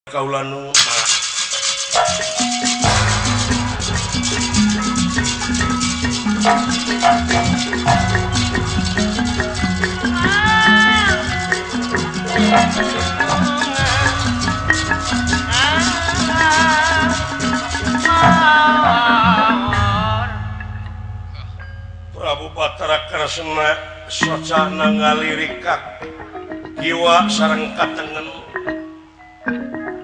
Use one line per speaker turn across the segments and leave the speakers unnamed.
Kaula nu Prabu Batara Kresna socana ngalirikak kiwa sareng katengen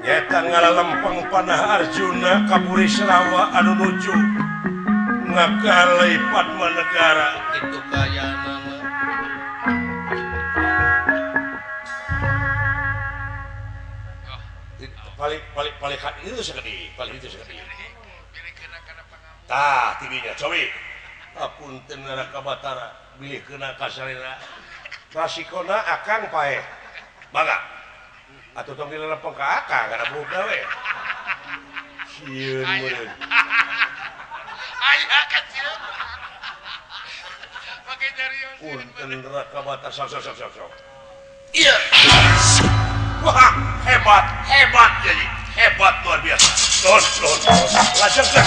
nyaeta ngalalempeng panah Arjuna ka Burisrawa anu nuju ngagaleuh Padmanegara kitu kayaanana. Paling paling paling itu sakedik, paling itu sakedik. Tah tidinya cobi. Apunten Raka Batara bilih kena kasarira. Rasikona akang paeh. Mangga. Atuh tong dilelepeng ka akang kana buka we. Sieun meureun.
Aya kecil. Make jarios.
Punten Raka Batara sok sok sok sok. Iya. Wah, hebat, hebat jadi. Hebat luar biasa. Don, don, don. Lajengkeun.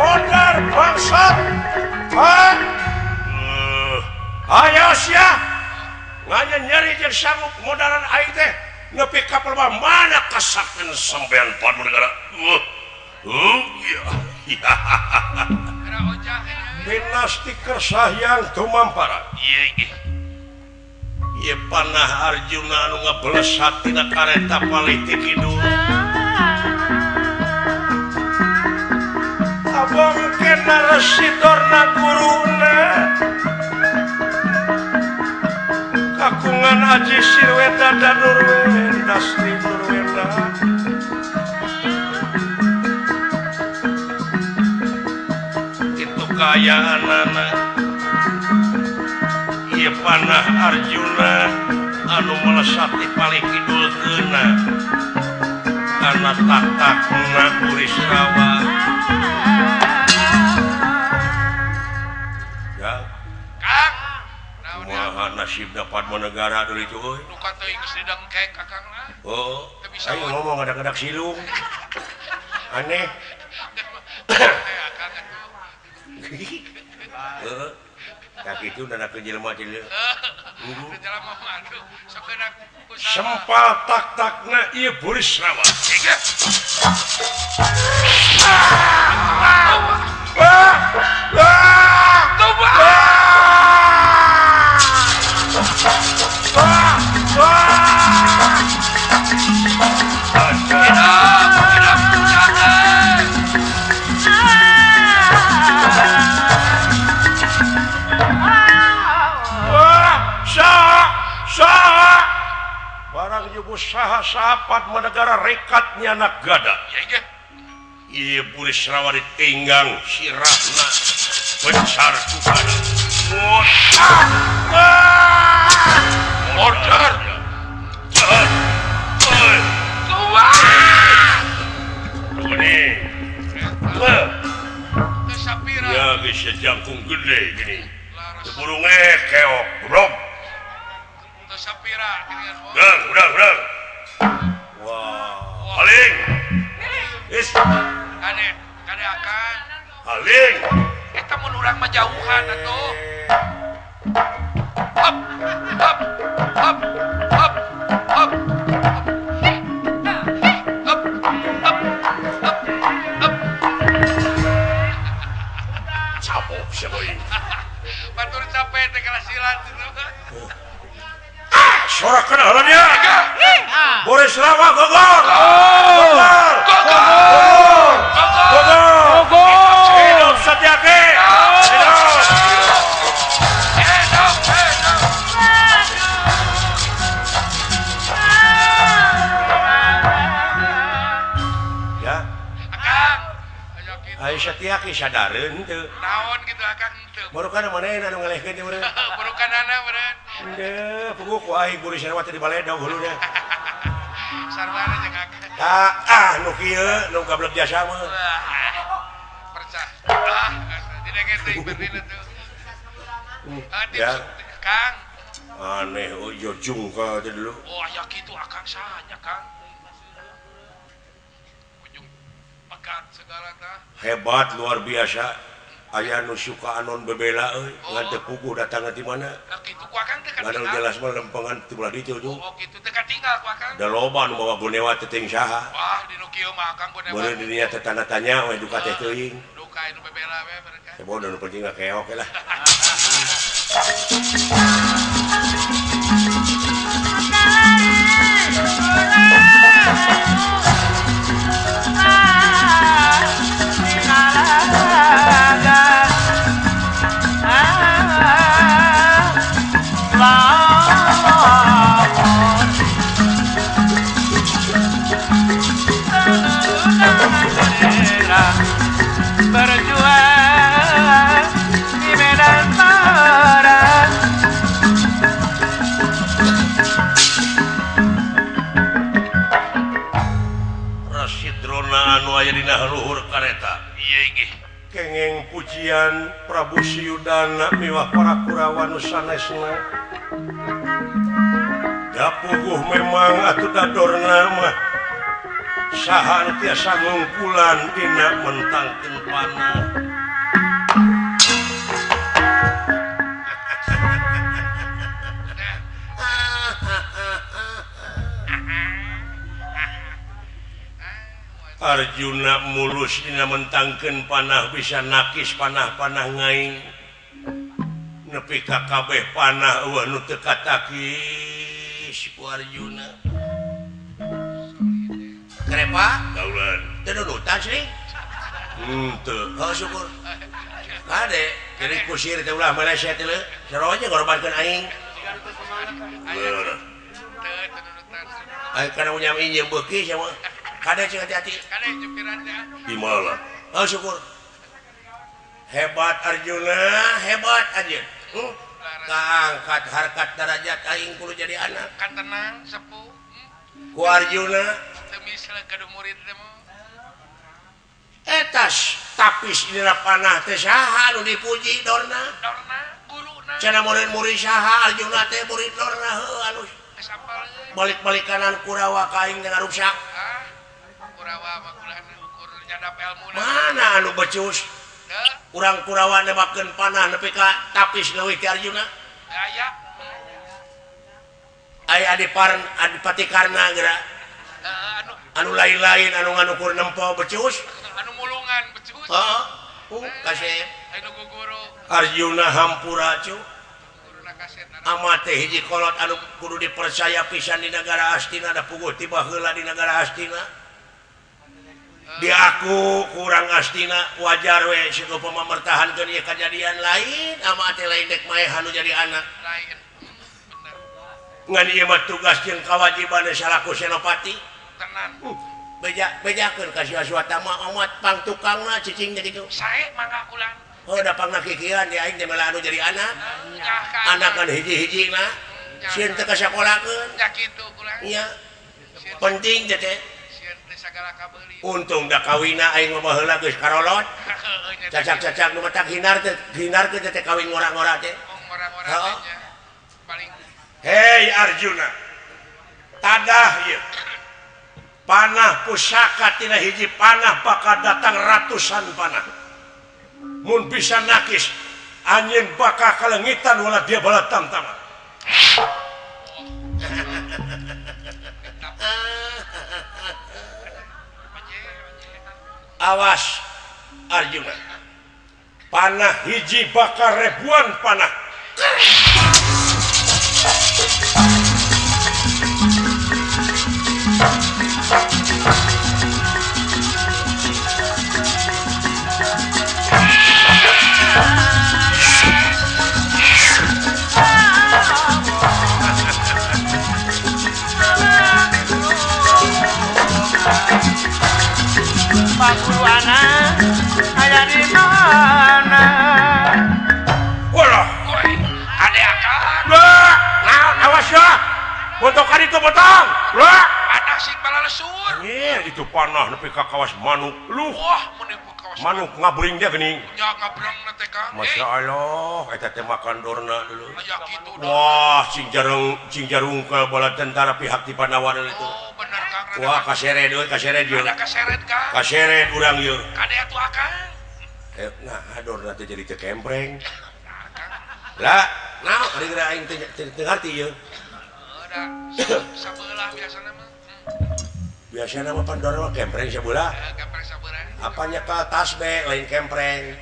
Modar bangsat. Ayo sia. Nganya nyeri jeung sanggup modaran aing teh nepi ka mana kasakteun sampean Padmanegara. Iya. Dinasti Kersahyang tumampara. Ieu panah Arjuna anu ngablesat tina kareta paliti kidul. Abang kena Resi Dorna guruna. Kakungan Aji Sirweta Danurwenda Sri Nurwenda. Kayaanana ieu panah Arjuna anu melesat di paling kidul keuna kana tatakna Burisrawa. Ya
Kang,
kumaha nasibna Padmanegara deui itu euy?
Nu teuing geus didengkek akang lah.
Oh, aing ngomong ngadak-ngadak silung. Aneh. Heeh. Sakitu dana jelema teh. Sempal tak-takna ieu Burisrawa. Saha Padmanegara rekatnya anak gada. Ieu Burisrawa ditinggang sirahna bencar ku gada. Modar. Ya geus jangkung gede gini. Burung keok, goblok. Udah, udah. Wah, paling. Is.
Kade, kade akan.
Paling.
Eta mun urang mah jauhan atuh. Hop, hop, hop, hop, hop. Hop, hop, hop, hop.
Capok sia euy.
Batur capek teh kalasilan itu.
Sorak kenalannya. Burisrawa gogor. Gogor. Gogor. Gogor. Gogor. Hidup Satyaki. Hidup.
Hidup. Hidup.
Ya.
Akang.
Ayo Satyaki laki sadareun teu.
Naon kitu akang teu.
Barukan manehna anu ngalehkeun teh meureun.
Barukanana meureun.
Henteu, puguh ku aing guru sarua teh dibaledog huluna.
Sarwana jeung akang.
Tah, ah nu kieu nu gablek jasa mah.
Percah. Ah, didenge teuing berdina tuh.
Ya.
Kang.
Aneh oh jungka teh dulu.
Oh, aya kitu akang sahanya, Kang. Ujung pegat segala tah.
Hebat luar biasa. Aya nu suka anon bebela euy, ngan teu puguh datang ti mana.
Nah kitu ku akang teh
katinggal. Ngan jelas mah lempengan ti belah ditu tuh.
Oh, kitu teh katinggal ku akang.
Da loba nu bawa gonewa teh teuing saha.
Wah, di nu kieu mah akang gonewa.
Meureun di dinya teh tanda tanya we duka teh teuing.
Duka nu bebela we mereka.
Teh bodoh nu penting mah keok lah.
Berjuang di medan perang.
Rasidrona anu aya dina luhur kareta.
Ieu inggih.
Kengeng pujian Prabu Suyudana miwah para Kurawa nu sanesna. Da puguh memang atuh dadorna mah. Saha nu tiasa ngungkulan dina mentangkeun panah. Arjuna mulus dina mentangkeun panah bisa nakis panah-panah ngaing. Nepi ka kabeh panah eueuh nu teu katakis ku Arjuna. Kerepa? Daulan. Teu nudutan sih? Henteu. Heuh syukur. Kade, jadi kusir teh ulah Malaysia teh leuh. Saroja ngorbankeun aing. Teu nudutan. Aing kana unyam injem beuki sia mah. Kade cing hati-hati.
Kade jupiran teh.
Di mana? Oh syukur. Hebat Arjuna, hebat anjeun. Kaangkat harkat darajat aing kudu jadi anak.
Kan tenang sepuh.
Ku Arjuna
teu misle ka murid teh mah.
Etas tapis dina panah teh saha anu dipuji Dorna?
Dorna guruna.
Cenah murid-murid saha Arjuna teh murid Dorna heuh alus. Balik-balik kanan Kurawa ka aing teh ngaruksak.
Kurawa mah kulana ukur nyadap elmuna.
Mana anu becus? Urang Kurawa nembakeun panah nepi ka tapis leuwih ti Arjuna.
Aya.
Aya Adipati Karna geura. Anu lain-lain anu nganukur nempo becus.
Anu mulungan becus.
Heeh. Kasep.
Anu guguru.
Arjuna hampura cu. Amat teh hiji kolot anu kudu dipercaya pisan di negara Astina da puguh ti baheula di negara Astina. Diaku kurang Astina wajar we saupama mertahankeun ieu kajadian lain amat teh lain dek maehan nu jadi anak.
Lain. Bener.
Ngan ieu mah tugas jeung kawajiban salaku senopati.
Tenan.
Bejakeun ka si Aswatama omat pang tukangna cicing teh kitu.
Sae mangga kulan.
Oh da pangnakikian di aing teh mela anu jadi anak. Anak kan hiji-hijina. Sieun teu kasakolakeun.
Nya kitu kulan.
Nya. Penting teh teh.
Sieun teh sagala kabeuli.
Untung da kawina aing mah baheula geus karolot. Cacak-cacak nu matak hinar teh, hinarkeun teh kawin ngora-ngora teh.
Ngora-ngora teh nya. Paling.
Hei Arjuna. Tadah ieu. Panah pusaka tina hiji panah bakal datang ratusan panah. Mun bisa nakis anjeun bakal kalengitan wala dia bala tamtama. Awas Arjuna. Panah hiji bakal ribuan panah.
Pakuana aya Dari mana?
Walah,
ada akan.
Nah, awas ya. Botokan itu botong. Lah,
panah sing balalesur.
Iya, itu panah nepi ka kawas manuk. Luh.
Wah, meuni kawas
manuk ngabring dia geuning.
Nya ngabrang na teh Kang.
Masya Allah, eta teh makan dorna dulu.
Aya kitu.
Wah, sing jarungkel bala tentara pihak di Pandawa itu.
Oh, bener Kang.
Wah, kaseret euy, kaseret ieu.
Ada kaseret Kang.
Kaseret urang ieu.
Kade atuh akang.
Nah, dorna teh jadi teu kempreng. Lah, naon ari geura aing teh teu ngarti ieu.
Sabelah biasana mah.
Biasana mah pandora mah kempreng sabelah.
Kempreng sabelah.
Apanya ka tas be lain kempreng.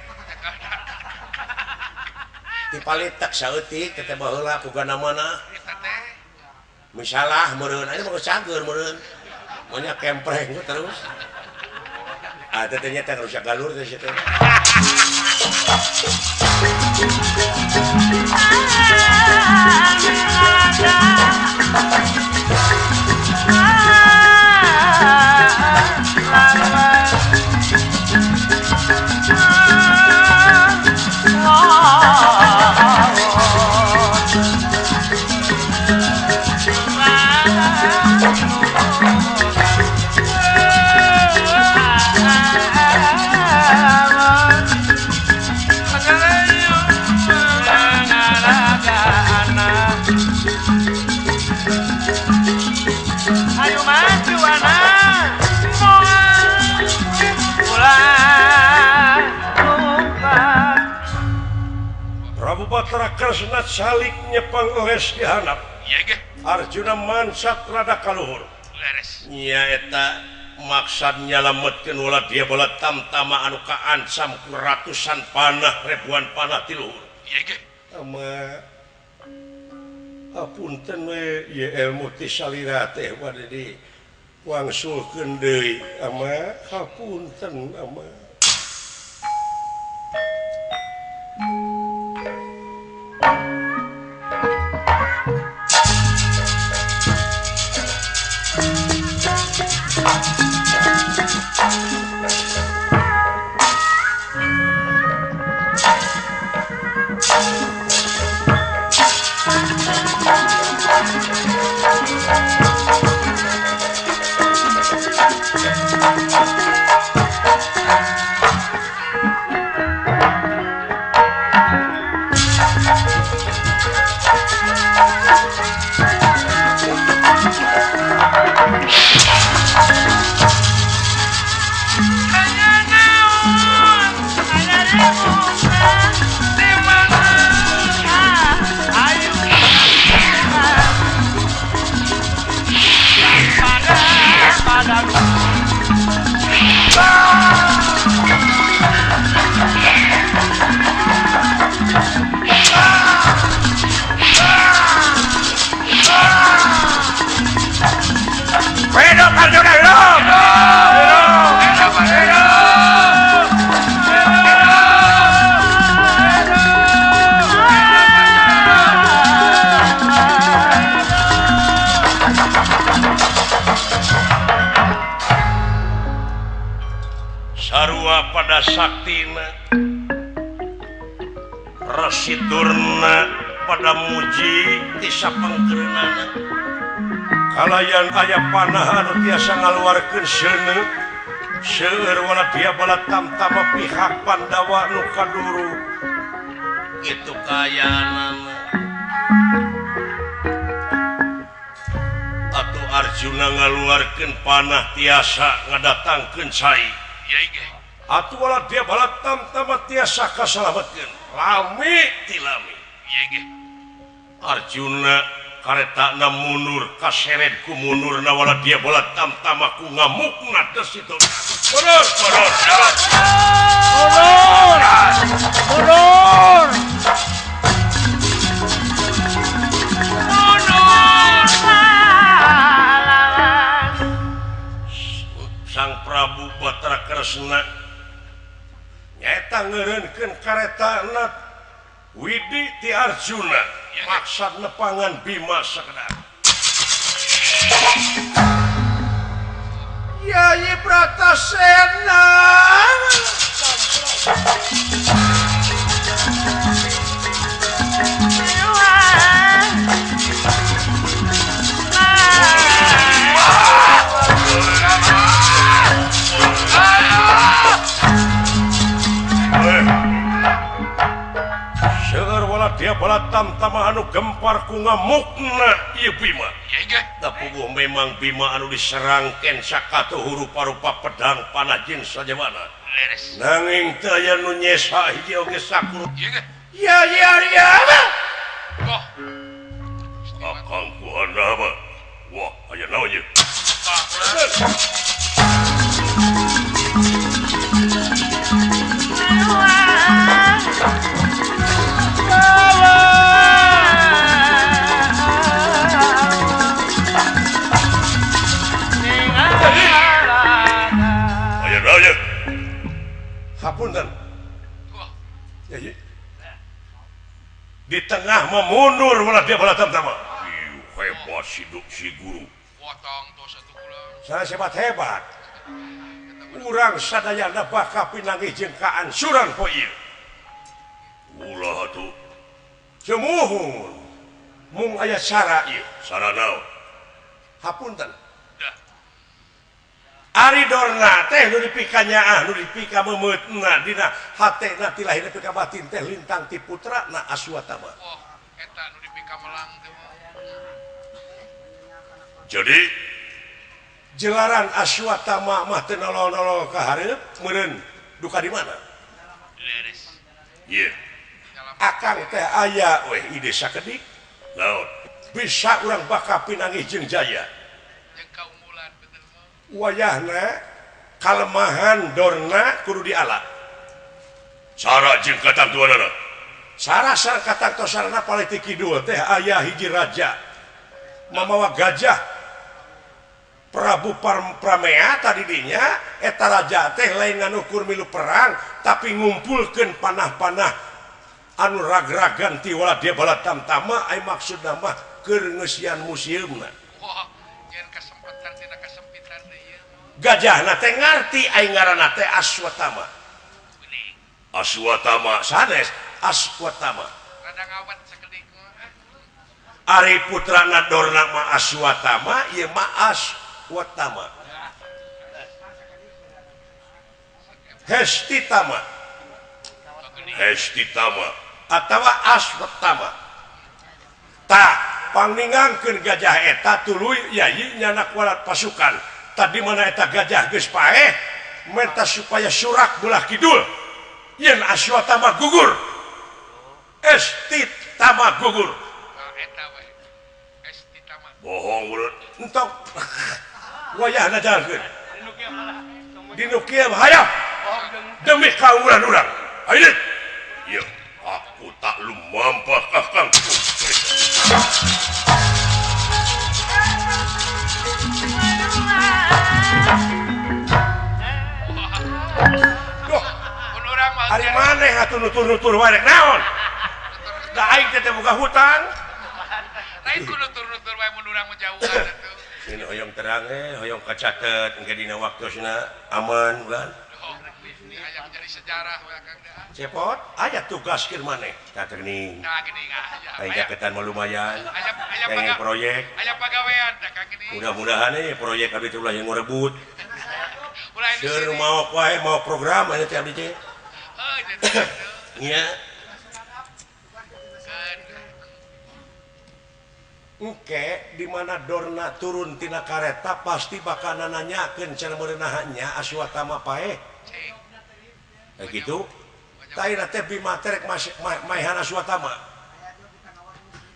Ti palitek saeutik teh baheula ku gana mana. Misalah meureun aya mah cager meureun. Maunya kempreng terus. Ah teh nya teh rusak galur teh teh.
Ayo maju anak, pulang lupa.
Prabu Batara Kresna calik nyepang les di handap. Arjuna mansat rada kaluhur. Nya eta maksad nyalametkeun wala dia bola tamtama anu kaancam ku ratusan panah ribuan panah ti luhur. Ama apunten we ieu ilmu ti salira teh bade di wangsulkeun deui ama hapunten ama. Sarua pada saktina Resi Durna pada muji ti sapangkeunana kalayan aya panah anu tiasa ngaluarkeun seuneu seueur wala dia bala tamtama pihak Pandawa nu kaduru kitu kayaanana. Atuh Arjuna ngaluarkeun panah tiasa ngadatangkeun cai. Atuh wala dia bala tamtama tiasa kasalametkeun lami ti lami. Arjuna karetana mundur kaseret ku mundurna wala dia bala tamtama ku ngamukna desitu. Mundur, mundur,
mundur, mundur, mundur.
Sang Prabu Batara Kresna nyaeta ngeureunkeun karetana Widi ti Arjuna maksad nepangan Bima sakedar. Yayi Bratasena. Dia balatam tama anu gempar ku ngamukna ieu Bima. Da puguh memang Bima anu diserangkeun sakatuh rupa-rupa pedang panah jeung sajabana. Nanging teu aya nu nyesa hiji oge sakur. Ya ya ya.
Wah.
Akang kuhana mah. Wah, aya naon ieu? Hapunten. Di tengah memundur malah dia balatam tama. Hebat si si guru. Saya hebat hebat. Urang sadayana bakal pinanggih jeung kaansuran poe ieu. Ulah atuh. Cemuhun. Mung aya sara ieu. Sara naon? Hapunten. Ari Dorna teh nu dipikanya nu dipika meumeutna dina hatena ti lahir nepi ka batin teh lintang ti putrana Aswatama.
Wah, eta nu dipika melang teh.
Jadi jelaran Aswatama mah teu nolol-nolol ka hareup meureun duka di mana?
Leres.
Ieu. Akang teh aya weh ide sakedik. Naon? Bisa urang bakal pinanggih jeung jaya.
Jeung kaunggulan bener mah.
Wayahna kalemahan Dorna kudu diala. Cara jeung katantuanana. Cara sareng katantosanana politik kidul teh aya hiji raja mamawa gajah Prabu Pramea tadi dinya eta raja teh lain nganukur milu perang tapi ngumpulkeun panah-panah anu ragragan ti wala dia balatamtama ai maksudna mah keur ngeusian museumna.
Wah, nyeun kasempetan tina kasempitan deui ieu.
Gajahna teh ngarti ai ngaranna teh Aswatama. Aswatama sanes Aswatama.
Rada ngawat sakedik mah.
Ari putrana Dorna mah Aswatama ieu mah Aswatama. Hestitama. Hestitama atawa Aswatama. Tah pangningangkeun gajah eta tuluy yayi nyanak walat pasukan. Tadi mana eta gajah geus paeh menta supaya surak belah kidul. Yen Aswatama gugur. Estitama gugur.
Eta we. Estitama.
Bohong mulut. Entong. Wayahna jalankeun. Dinu kieu hayam. Demi kaunggulan urang. Ayo. Ya, aku tak lumampah kakang. Duh, ari maneh atuh nutur-nutur wae rek naon? Da aing teh boga hutang.
Lain ku nutur-nutur wae mun urang mah jauhan atuh.
Ini hoyong terang hoyong kacatet engke dina waktosna aman bukan?
Hayang jadi sejarah we Kang da.
Cepot, aya tugas keur maneh. Tah geuning.
Tah geuning aya.
Aing jaketan mah lumayan.
Aya
proyek.
Aya pagawean tah Kang geuning.
Mudah-mudahan proyek abdi teh ulah yang ngarebut. Seur mau wae mau program aya teh abdi teh.
Heuh, jadi.
Nya. Engke di mana Dorna turun tina kareta pasti bakal nanyakeun cenah meureunahnya Aswatama paeh. Kayak gitu. Taina teh Bima teh rek maehan Aswatama.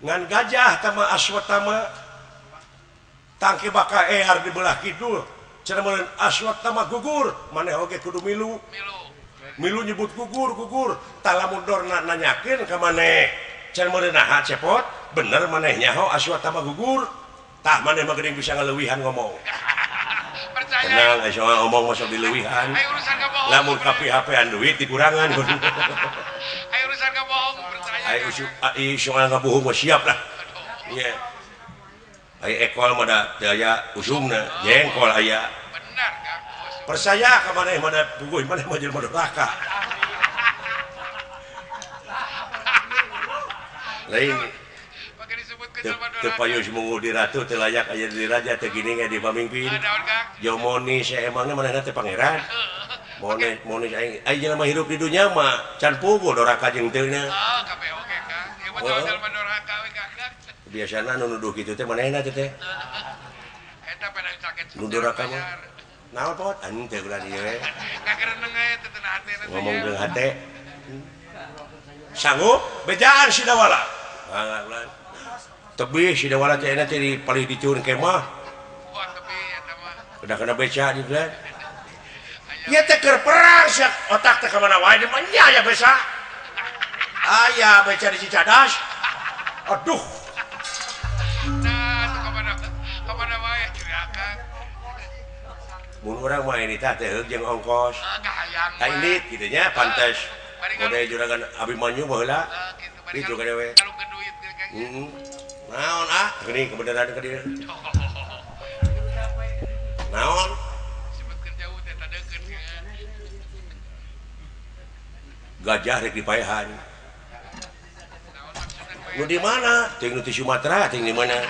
Ngan gajah tama Aswatama tangke bakal ear di belah kidul. Cenah meureun Aswatama gugur, maneh oge kudu milu. Milu nyebut gugur gugur. Tah lamun Dorna nanyakeun ka maneh. Cenah meureun cepot, bener maneh nyaho Aswatama gugur. Tah maneh mah geuning bisa ngaleuwihan ngomong.
Percaya.
Tenang, aya soal ngomong mah sok dileuwihan.
Ayo urusan kabohong.
Lamun ka PHP-an duit dikurangan.
Ayo urusan kabohong percaya.
Ayo soal ngabohong mah siap lah. Iya. Ayo ekol mah da teu aya usumna, jengkol aya.
Benar Kang.
Percaya ka maneh mah da puguh maneh mah jelema durhaka. Lain teu payus mungu di ratu teu layak aya di raja teu gini ge di pamimpin. Jomoni saya emangnya manehna teh pangeran. Mone aing aing jelema hirup di dunya mah can puguh doraka jeung teu nya.
Oh, kabeh oge Kang. Ieu mah jelema doraka we Kang.
Biasana nu nuduh kitu teh manehna teh teh.
Eta pada sakit.
Nu doraka mah. Naon pot anjing teh ulah ieu we.
Ngagereneng aya teh teu hatena.
Ngomong jeung hate. Sanggup bejaan Sidawala. Mangga ulah. Tebih Sidawala teh enak teh palih dicun kemah.
Wah, tebih eta mah.
Udah kena beca di bulan. Ieu teh keur perang sia otak teh ka mana wae mah nya aya beca. Aya beca di Cicadas. Aduh.
Nah, teh ka mana wae Kang.
Mun urang mah ini teh teh jeung ongkos.
Kahayang.
Ka indit kitu nya pantes. Mode juragan Abimanyu baheula.
Kitu
Kitu ka dewe. Heeh. Naon ah geuning kebenaran ka dieu. Naon?
Sebutkeun jauh teh tadeukeun kan.
Gajah rek dipaehan. Nu di mana? Ting nu ti Sumatera, ting di mana?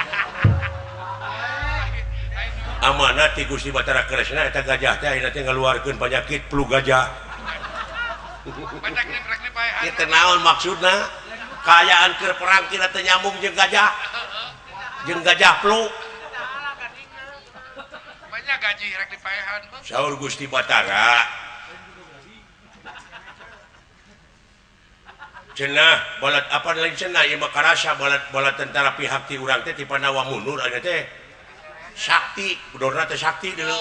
Amanat ti Gusti Batara Kresna eta gajah teh ayeuna teh ngaluarkeun panyakit flu gajah.
Panyakit rek dipaehan.
Ieu teh naon maksudna? Kaayaan keur perang tina teu nyambung jeung gajah. Jeung gajah flu.
Banyak gaji rek dipaehan.
Saur Gusti Batara. Cenah balat apa lain cenah ieu mah karasa balat tentara pihak ti urang teh ti Pandawa mundur ayeuna teh. Sakti, budorna teh sakti deuleu.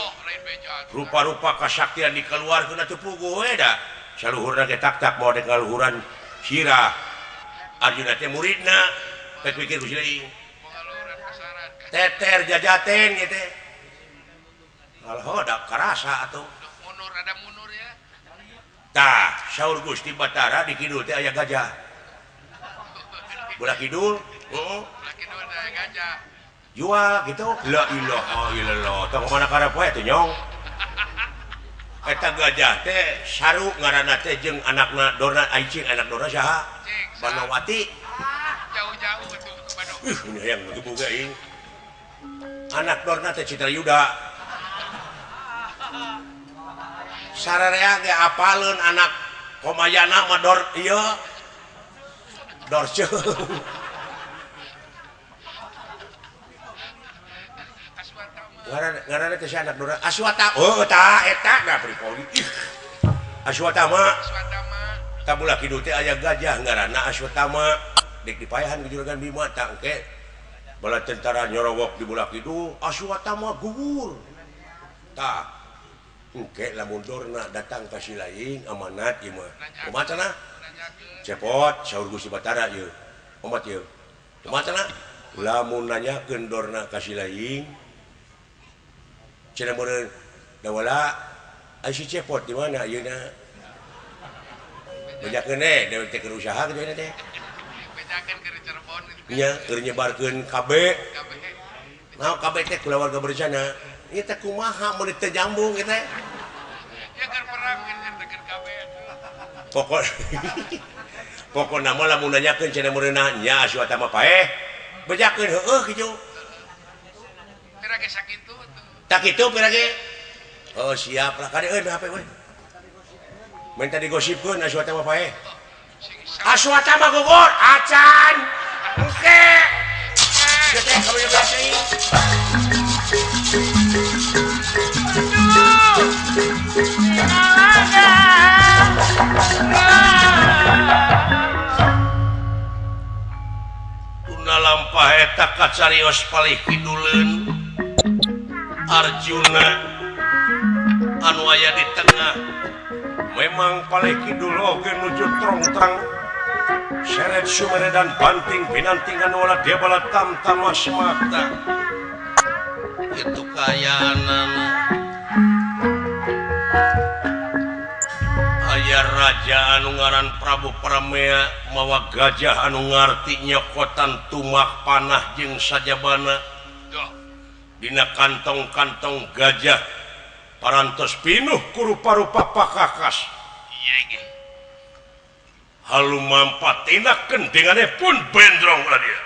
Rupa-rupa kasaktian dikeluarkeun atuh puguh we da. Saluhurna ge tak-tak moal dek ngaluhuran sirah. Arjuna teh muridna, pek pikir Gusti deui. Teter jajaten ieu teh. Alho da karasa atuh.
Mundur ada mundur ya.
Tah, saur Gusti Batara di kidul teh aya gajah. Belah kidul, heeh.
Belah kidul teh aya gajah.
Jual gitu. La ilaha illallah. Tong mana karep we teh nyong. Eta gajah teh saru ngaranna teh jeung anakna Dorna Aicing, anak Dorna saha? Banawati.
Jauh-jauh atuh ke Bandung.
Ini hayang gebug aing. Anak Dorna teh Citra Yuda. Sararea ge apaleun anak Komayana mah Dor ieu. Dorce. Ngaranna teh si anak Dorna Aswata. Oh, tah eta da pripoli. Aswatama.
Aswatama.
Tabulah kidul teh aya gajah ngaranna Aswatama. Dek dipaehan ku juragan Bima tah engke bala tentara nyorowok di belah kidul Aswatama gugur. Tah engke lamun Dorna datang ka si lain amanat ieu mah. Kumaha cenah? Cepot saur Gusti Batara ieu. Omat ieu. Kumaha cenah? Lamun nanyakeun Dorna ka si lain cenah meureun dawala ai si Cepot di mana ayeuna? Bejakeun we dewek teh keur usaha kitu teh.
Bejakeun keur Cirebon kitu.
Nya keur nyebarkeun KB. Naon KB teh kulawarga berencana. Ieu teh kumaha mun teu nyambung kitu teh.
Ya keur perang keur KB atuh.
Pokok pokona mah lamun nanyakeun cenah meureunna nya Aswatama paeh. Bejakeun heueuh kitu.
Pira ge sakitu atuh.
Tak kitu pira ge. Oh siap lah kade euy HP we. Minta digosipkeun Aswatama paeh. Aswatama gugur acan. Engke. Teh kamu biasa ieu. Tuna lampah eta kacarios palih kiduleun Arjuna anu aya di tengah memang palih kidul oge nuju trongtrang seret sumeredan banting binantingan wala debala tamtama semata itu kayaanana aya raja anu ngaran Prabu Pramea mawa gajah anu ngarti nyokotan tumak panah jeung sajabana dina kantong-kantong gajah parantos pinuh ku rupa-rupa pakakas. Halumampatina kendengane pun bendrong lah dia.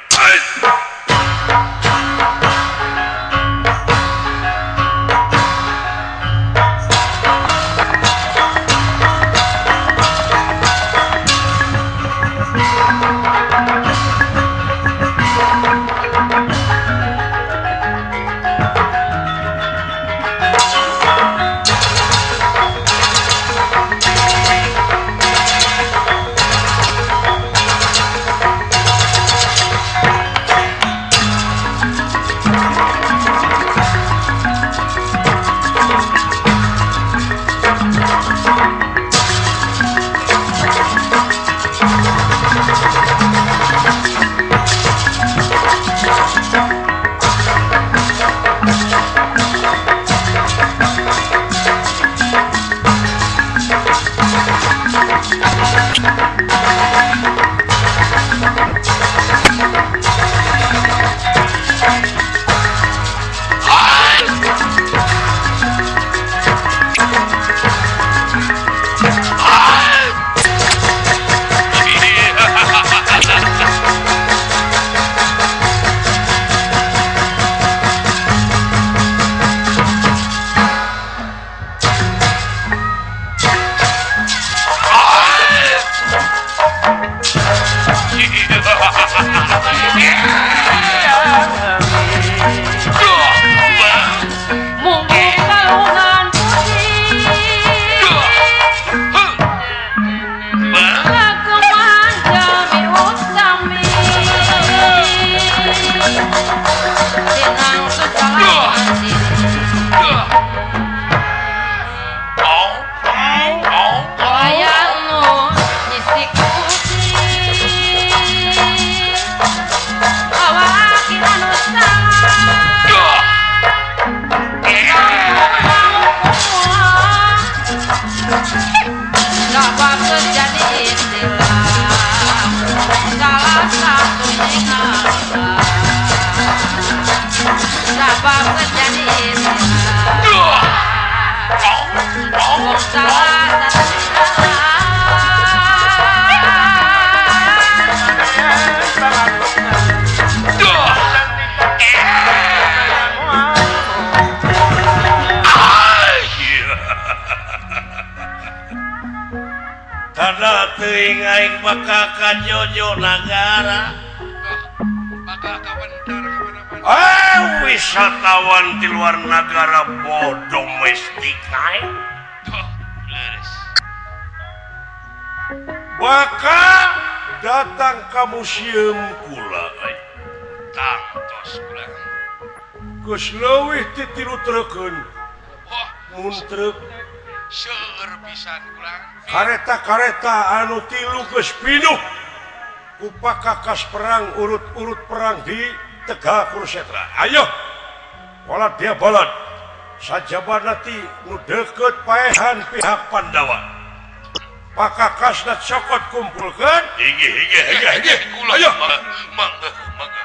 Aing bakal ka Jojo Nagara
bakal kawentar kamana-mana.
Wisatawan di luar nagara boh domestik aing.
Leres.
Bakal datang ka museum kula aing.
Tangtos kula.
Geus leuwih ti 3 treukeun. Mun truk
seueur pisan kula.
Kareta-kareta anu 3 geus pinuh ku pakakas perang urut-urut perang di Tegal Kurusetra. Ayo polat dia balad sajabana ti nu deukeut paehan pihak Pandawa. Pakakasna cokot kumpulkeun. Hige hige hige hige. Ayo
mangga mangga.